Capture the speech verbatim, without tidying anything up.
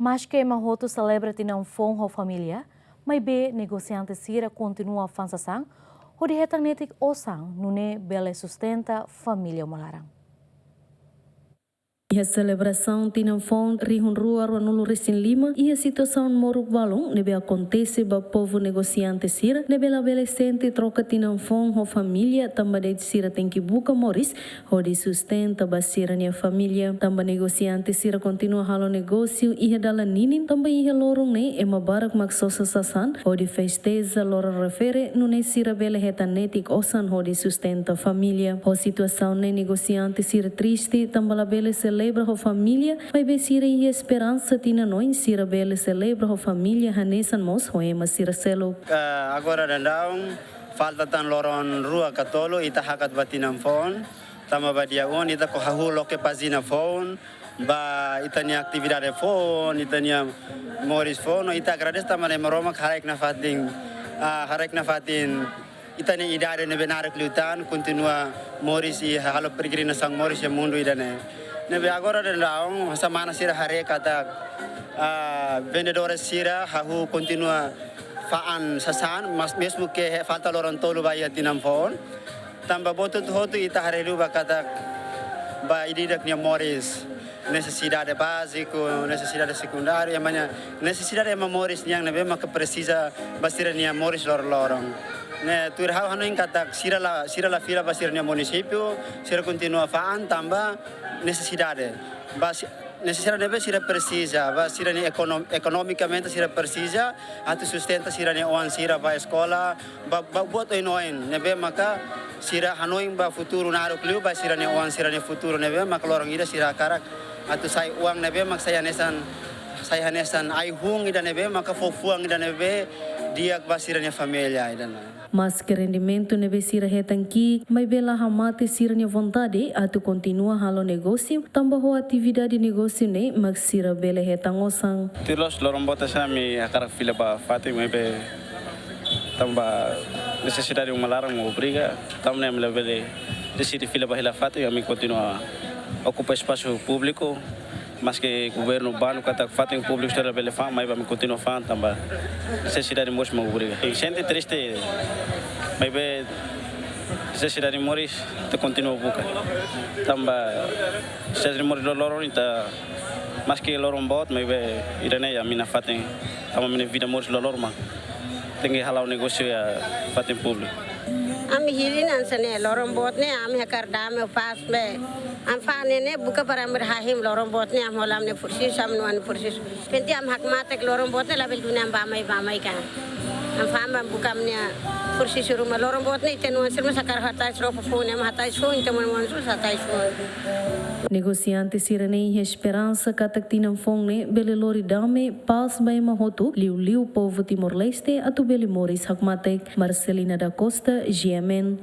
Maske ema hotu selebra tinan foun ho família, maibé negosiante sira kontinua fa'an sasán hodi hetan netik osan nune'e bele sustenta família uma laran. Iha selebrasaun tinan foun rihun rua ruanulu resin lima, iha situasaun moruk balun ne'ebé akontese ba povu negosiante sira ne'ebé labele sente troka tinan foun ho família, tanba de'it sira tenke buka moris hodi sustenta ba sira-nia família. Tanba negosiante sira kontinua halo negósiu iha dalan ninin, tanba iha loron ne'e ema barak mak sosa sasán hodi festeja loron refere, nune'e sira bele hetan netik osan hodi sustenta família. Ho situasaun ne'e negosiante sira triste, tanba labele selebra ho família, maibé sira iha esperansa tinan oin sira bele selebra ho família hanesan mós ho ema sira seluk. Ah, agora daudaun falta tan loron rua ka tolu ita hakat ba tinan foun. Tanba ba dia ohin ita hahú loke pájina foun, ba ita-nia atividade foun, ita-nia moris foun, no ita agradese tanba Maromak haraik nafatin, ah, haraik nafatin ita-nia idade ne'ebé naruk liután, kontinua moris i halo peregrinasaun moris iha mundu ida-ne'e. Ne'ebé agora daudaun, semana sira haree katak, ah, vendedores sira hahú kontinua fa'an sasán, mas mezmu ke falta loron tolu ba iha tinan foun. Tanba buat hotu-hotu ita haree liu ba katak ba ida-idak nia moris, nesesidade báziku, nesesidade sekundáriu, ema nia nesesidade ema moris nian ne'ebé maka presiza ba sira-nia moris loroloron. Ne'e tuir ha'u hanoin katak sira la, sira la fila ba sira-nia munisípiu, sira kontinua fa'an tanba nesesidade. Ba si-, nesesidade ne'ebé sira presiza, ba sira-nia ekonom-, ekonomikamente sira presiza, atu sustenta sira-nia oan sira ba eskola, ba, ba buat oin-oin, ne'ebé maka sira hanoin ba futuru naruk liu, ba sira-nia oan sira-nia futuru ne'ebé maka loron ida sira hakarak atu sai oan ne'ebé maka sai hanesan, sai hanesan ai-hun ida ne'ebé maka fó fuan ida ne'ebé di'ak ba sira-nia família ida-ne'e. Maske rendimentu ne'ebé sira hetan ki'ik, maibé la hamate sira-nia vontade atu kontinua halo negósiu, tanba ho atividade negósiu ne'e mak sira bele hetan osan. Tuir loos loron boot hanesan ami hakarak fila ba fatin, maibé tanba nesesidade uma laran mak obriga, tanba ne'e ami labele deside fila ba hela fatin, ami kontinua okupa espasu públiku, maske governu bandu katak fatin públiku sira labele fa'an, maibé ami kontinua fa'an tanba nesesidade moris mak obriga. Sente triste, maibé nesesidade moris ita kontinua buka. Tanba nesesidade moris loroloron ita, maske loron boot, maibé ida-ne'e ami nafatin, tanba ami-nia vida moris loroloron mak tenke hala'o negósiu iha fatin públiku. Ami hili hanesan ne'e, loron boot ne'e ami hakarak dame, pás, be. Ami fa'an ne'e buka para ami hahim, loron boot ne'e ami hola ami-nia prosesu, ami-nia prosesu. Penting ami hakmatek, loron boot ne'e labele duni ami bá-mai, bá-mai kan. Ami fa'an ba buka ami-nia prosesu ruma, loron boot ne'e ita-nia oan sira mós hakarak hatais roupa foun, ami hatais foun, ita-nia oan sira hatais foun. Negosiante sira-ne'e iha esperansa katak tinan foun ne'e bele lori dame, pás ba ema hotu, liuliu povu Timor-Leste atu bele moris hakmatek. Marcelina da Costa, G M N.